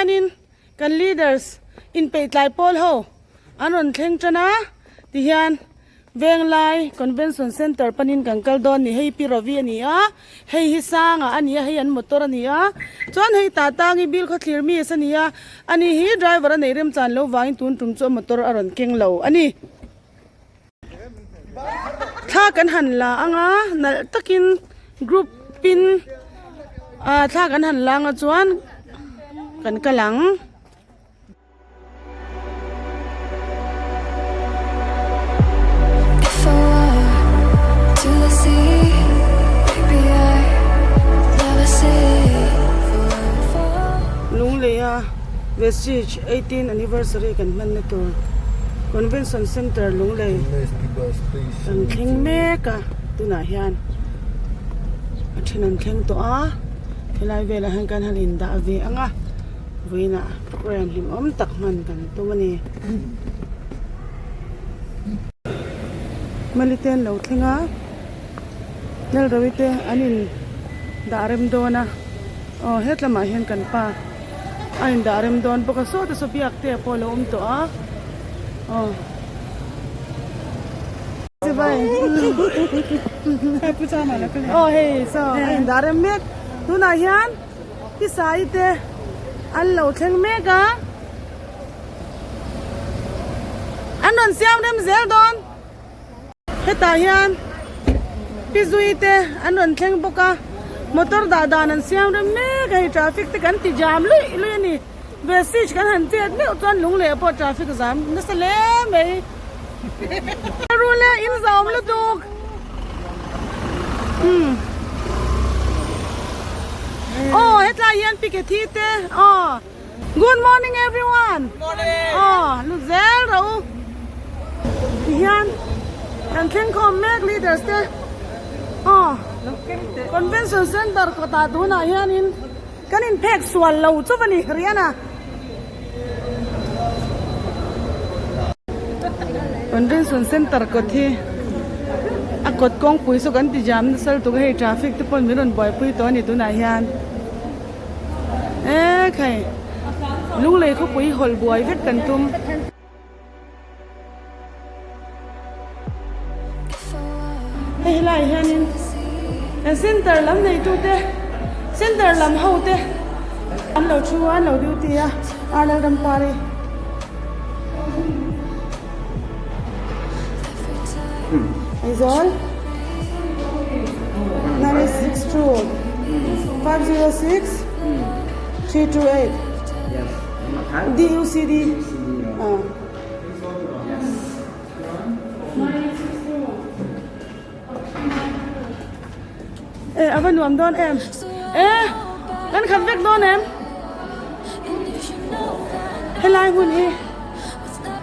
hianin kan leaders inpeih tlai pawl ho an rawn thleng tan a tihian Venglai Convention Centre panin kan kal dawn ni hei Pi Ravi a ni a hei hi Sanga a ni a hei an motor a ni a chuan hei tah tangi Bill khawthlir miss a ni a ani hi driver a neih remchan lo vangin tun tum chu a motor a rawn keng lo a ni. Thla kan han la ang a nalh takin group in ah thla kan han la ang a chuan kan kal ang. Lungleia Vestige 18 anniversary kan hmanna tur Convention Centre Lunglei kan thleng mek a tunah hian a then an thleng tawh a helai velah hian kan han indah ve ang a vawiinah program hlimawm tak hman kan tum a ni. Malite an lo thleng a Lalrawi te an in dah rem dawn a aw hetlamah hian kan pa a in dah rem dawn bawk a sawta saw biak te pawh a lo awm tawh a aw aw hei saw a in dah rem mek tunah hian Tisai te an lo thleng mek a an rawn siam rem zel dawn. Hetah hian pi zui te an rawn thleng bawk a, motor dah dan an siam rem mek a hei traffic te kan ti jam luih luih a ni. Vestige kan han chet meuh chuan lung leh pawh traffic zam nasa hle mai. Rule in zawm lutuk. Umm. Aw hetlai hian pi Kethi te aw. Good morning everyone. Good morning. Aw lut zel rawh u. Tihian kan thleng khawm mek leaders te. Aw Convention Center kawtah tunah hianin kan inphek sual lo chauh a ni Riana. Convention Center kawt hi a kawt kawngpui chu kan ti jam nasa lutuk a hei traffic te pawn min rawn buaipui tawh a ni tunah hian. E khai lunglei khawpui hawlh buai vek kan tum. Hei helaiah hianin kan center lam neitute center lam ho te an lo thu a an lo duty a Arlalrampari. Aizawl 962 506 328 DUCD E ava nuam dawn em e kan khat vek dawn em helai hmun hi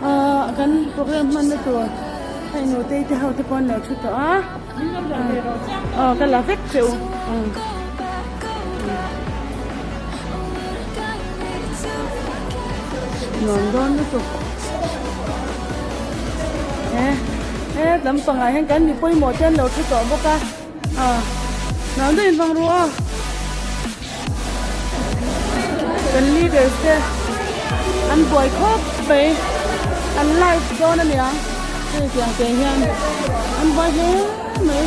ah kan program hman na tur hei nutei te ho te pawh an lo thu tawh a aw ka la vek che u nuam dawn lutuk e he lampangah hian kan mi pawimawh te an lo thu tawh bawk a ah nuam deuh in vang ru a kan leaders te an buai khawp mai an live dawn a niang hei tiang te hian an buai hle mai.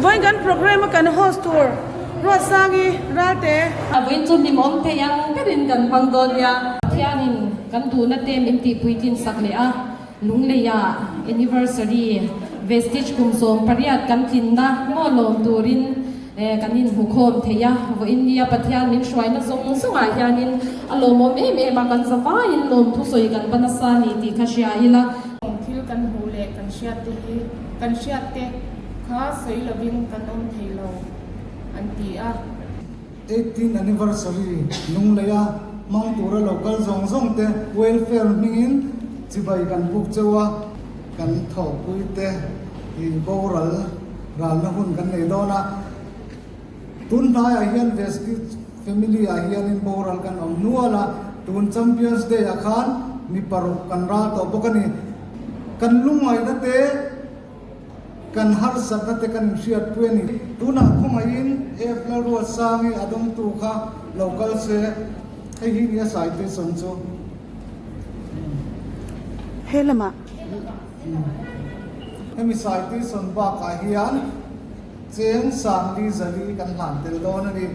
Vawiin kan program a kan host tur. Ruatsangi Ralte. A vawiin chu hlimawm thei ang berin kan hmang dawn nia. Pathianin kan duhna te min tihpuitlin sak leh a, Lungleia Anniversary Vestige kum 18 kan tlinna maw lawm turin kan inhmukhawm thei a. Vawiin nia Pathian min hruaina zawng zawngah hianin a lawmawm em em a, kan zavaiin lawmthu sawi kan va nasa a ni tih kha hria ila. Thil kan hmuh leh kan hriat te hi kan hriat te kha sawi lovin kan awm thei lo an ti a. 18 Anniversary Lungleia hmang tura lo kal zawng zawng te welfare hmingin chibai kan buk cheu a, kan thawhpui te i boral ralna hun kan nei dawn a. Tun hnaiah hian Vestige Family ah hianin boral kan awm nual a, tun Champions Day ah khan mi paruk kan ral tawh bawk a ni. Kan lungngaihna te, kan harsatna te kan inhriatpui a ni. Tunah khawngaihin F Lalruatsangi a dawngtu kha lo kal se, hei hi nia Saituisawn chu. He lamah. Hemi Saituisawn bakah hian. Cheng Sangli Zali kan hlan tel dawn a ni.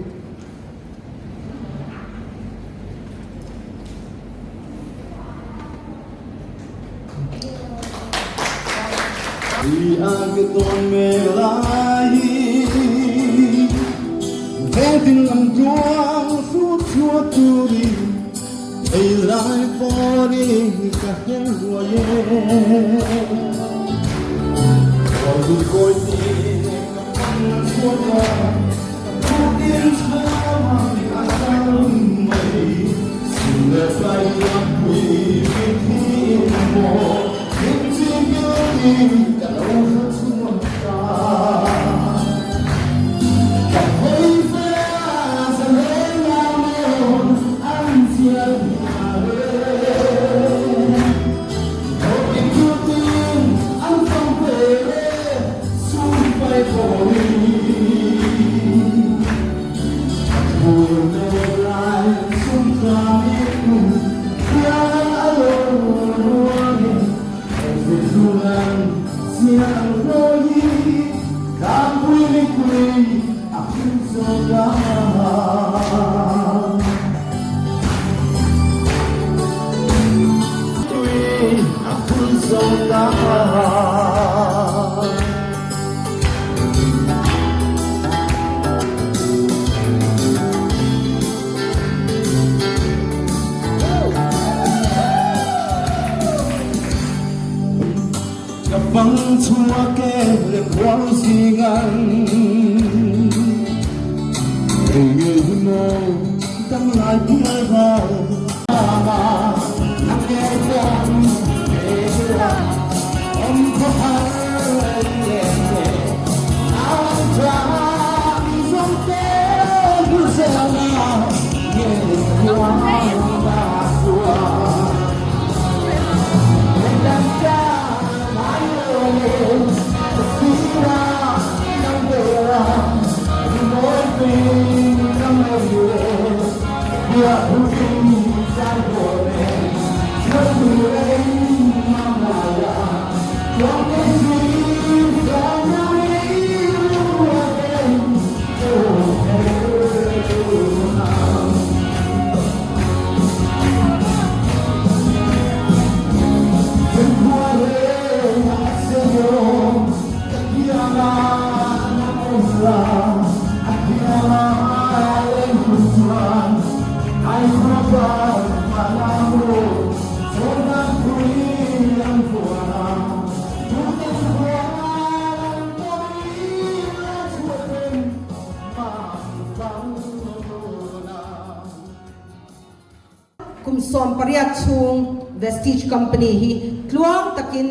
Kum 18 chhung Vestige Company hi tluang takin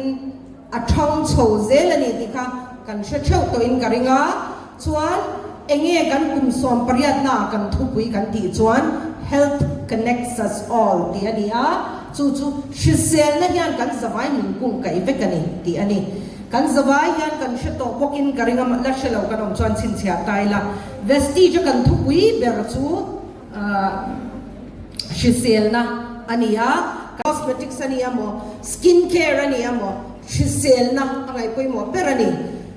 a thang chho zel a ni tih kha kan hre theuh tawhin ka ring a. Chuan enge kan kum 18 naah kan thupui kan tih chuan Health Connects Us All tih a ni a, chu chu hriselna hian kan zavai min kung kaih vek a ni tih a ni. Kan zavai hian kan hre tawh bawkin ka ring a, la hre lo kan awm chuan chhinchhiah ta ila. Vestige a kan thupui ber chu hriselna a ni a, cosmetics a ni a maw, skin care a ni a maw, hriselna a ngaih pawimawh ber a ni.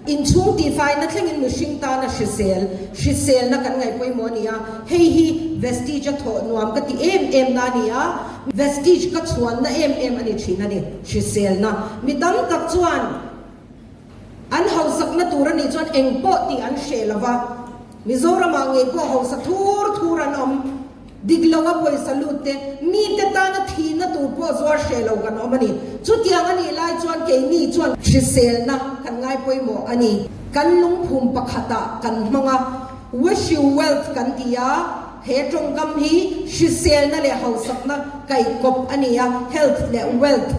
Inchhung tihfaina thlengin mihring tana hrisel, hriselna kan ngaih pawimawh a ni a, hei hi Vestige a thawh nuam ka ti em em na a ni a, Vestige ka chhuanna em em a ni thin a ni, hriselna. Mi tam tak chuan an hausakna tur a nih chuan eng pawh tih an hreh lo va, Mizoramah ngei pawh hausa thur thur an awm. Dik lo a pawisa lut te, mite tana thihna tur pawh zuar hreh lo kan awm a ni. Chutiang a nih lai chuan keini chuan hriselna kan ngai pawimawh a ni. Kan lungphum pakhatah kan hmang a, Wish you wealth kan ti a, he tawngkam hi hriselna leh hausakna kaihkawp a ni a, health leh wealth.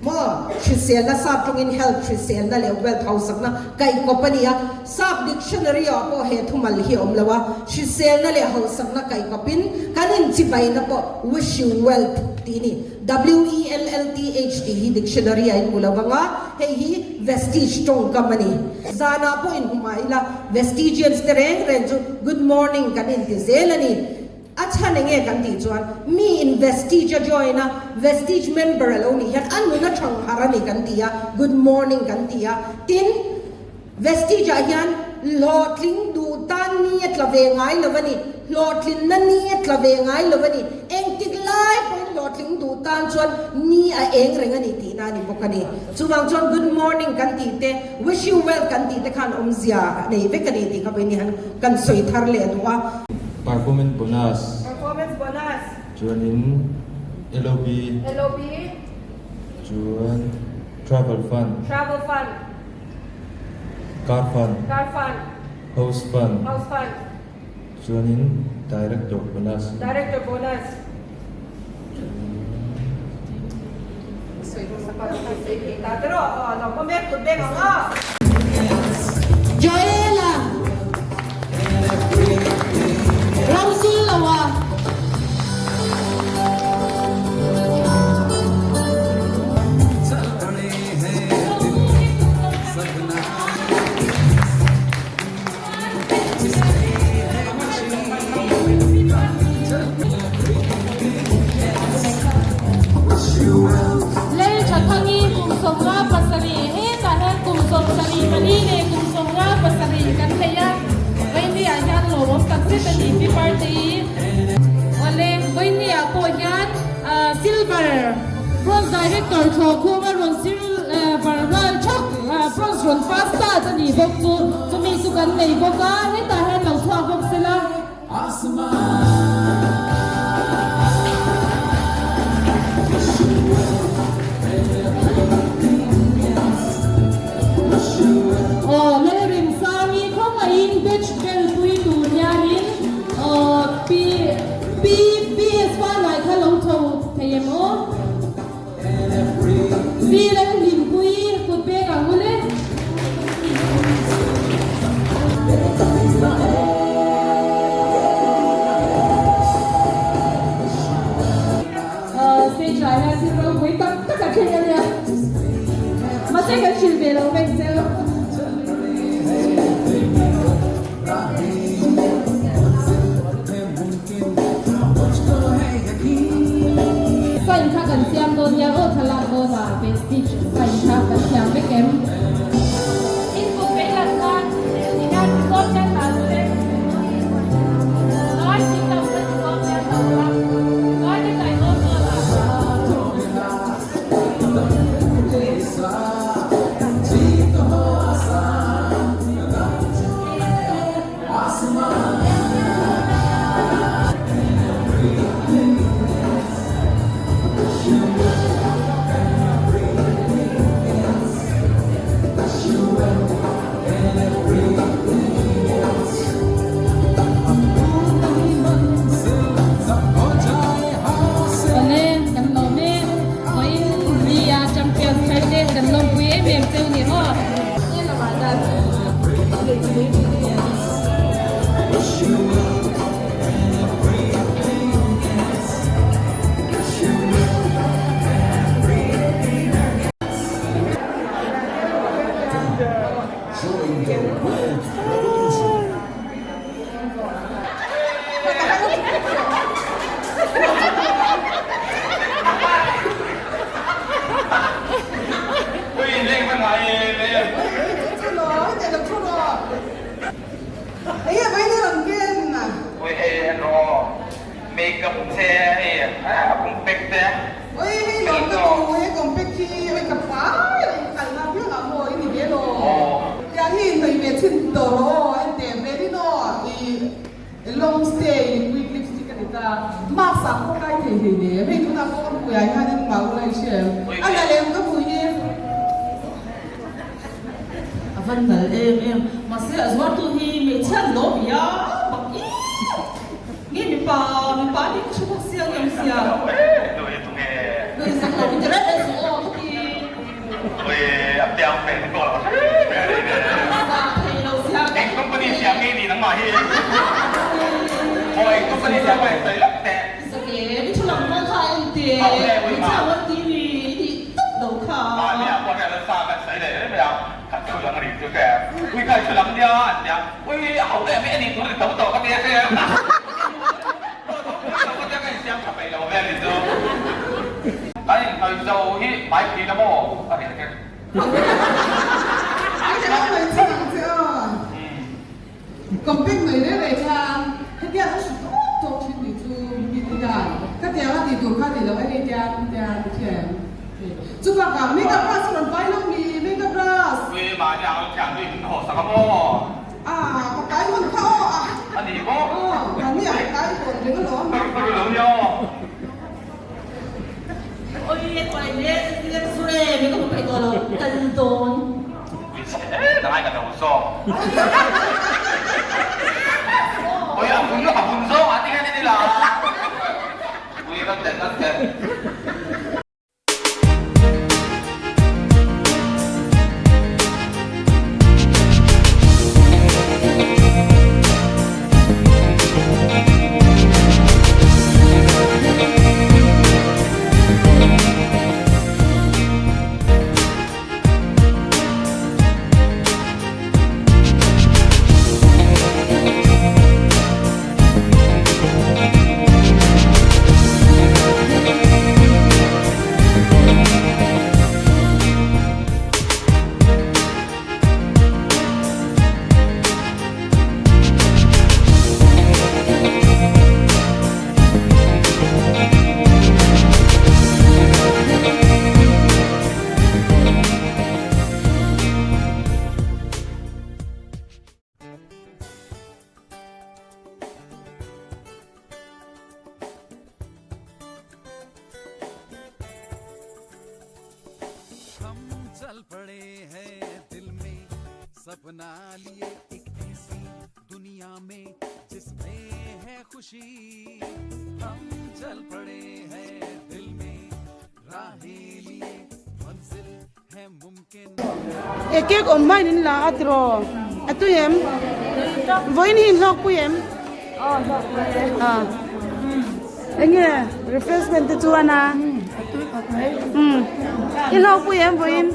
Maw? Hriselna, Sap tawngin health, hriselna leh wealth, hausakna, kaihkawp a ni a. Sap dictionary ah pawh he thumal hi a awm lo a. Hriselna leh hausakna kaihkawpin kan inchibaina pawh wish you wealth tih a ni. W-E-L-L-T-H tih hi dictionary ah in hmu lo vang a, hei hi Vestige tawngkam a ni. Zanah pawh inhmu mah ila Vestigians te reng reng chu good morning kan inti zel a ni. A chhan enge kan tih chuan mi in Vestige a join a, Vestige member a lo nih hian a nun a thang har a ni kan ti a, good morning kan ti a. Tin, Vestige ah hian hlawhtling duh tan ni a tla ve ngai lo a ni, hlawhtlinna ni a tla ve ngai lo a ni, engtik lai pawhin hlawhtling duh tan chuan ni a eng reng a ni tihna a ni bawk a ni. Chuvang chuan good morning kan tih te, wish you well kan tih te khan awmzia a nei vek a ni tih kha vawiin hian kan sawi thar leh duh a. Performance bonus. Performance bonus. Chuanin LOB. LOB. Chuan travel fund. Travel fund. Car fund. Car fund. House fund. House fund. Chuanin director bonus. Director bonus. Joela Ramsulloa. Lei tha thangi kum 57 hetah hian kum 74 leh kum 57 kan nei a, Vawinia hian lawmawm tak zet a ni Pi Partei. Awle, Vawinia pawh hian Silver Bronze Director Thlawhkhuma rawn silver rual thak Bronze rawn pass ta a ni bawk chu chumi chu kan nei bawk a, hetah hian lo chhuak bawk sela. Aw Lalrinsangi khawngaihin batch bel pui tur hianin aw Pi Pi PS Vanlai kha lo tho thei em aw? Pi Lalhlimpuii kut pek ang u le. Stage ah hian thil ropui tak tak a thleng a nia. Mahse kan hrilh ve lo vek cheu. Sign kha kan siam dawn nia aw thlalak dawn ah Vestige sign kha kan thiam vek em? In kut vei lan khan ti hian ti zawm hian dah chu le Ngai thing lo kha ti zawm hian dah ula Ngai te kai dawn dawn ah. lo rawh aw, en teh velin aw i long stay liquid lipstick a ni ta, mask ah pawh kai thei hlei nem, hei tunah pawh ka hmuiah hianin mah ula i hria em, a nalh em ka hmui hi. A van nalh em em, mahse a zuartu hi hmeichhia an lo bia bak em nge mipa mipa hi ka hre bawk sia nge awm sia. Nui zak lo in ti reng reng suh aw ka ti. Zah thei lo sia ka Zak e, mi thu lang hmang kha en teh, hmeichhia an ti mi i nih tawp lo kha. Compare mai reng reng hian hetiang a hre tawk tawk thin tih chu mi ti dan khatiang a tih tur kha ni lo e hei tian tian i hria em? Chu bakah makeup brush a rawn pai lo mi makeup brush. Ui mahni ang lo thiam tui min haw sak a maw? Ah ka kai hawn kha aw a. A ni maw? Aw mahni ah ka kai hawn reng alawm. Ka ru lo nia aw. Oi kuai hle zir zur e mi ka hmu peih tawh lo kal dawn. Ui chhe ngai ka lo zawk. Oi a vun a vun zawng ah ti hian in ila. Ui kan teh kan teh. E cake awm hmain in la a tiraw a tui em vawiin hi inhlawk pui em ah enge refreshment te chuan a i hlawk pui em vawiin.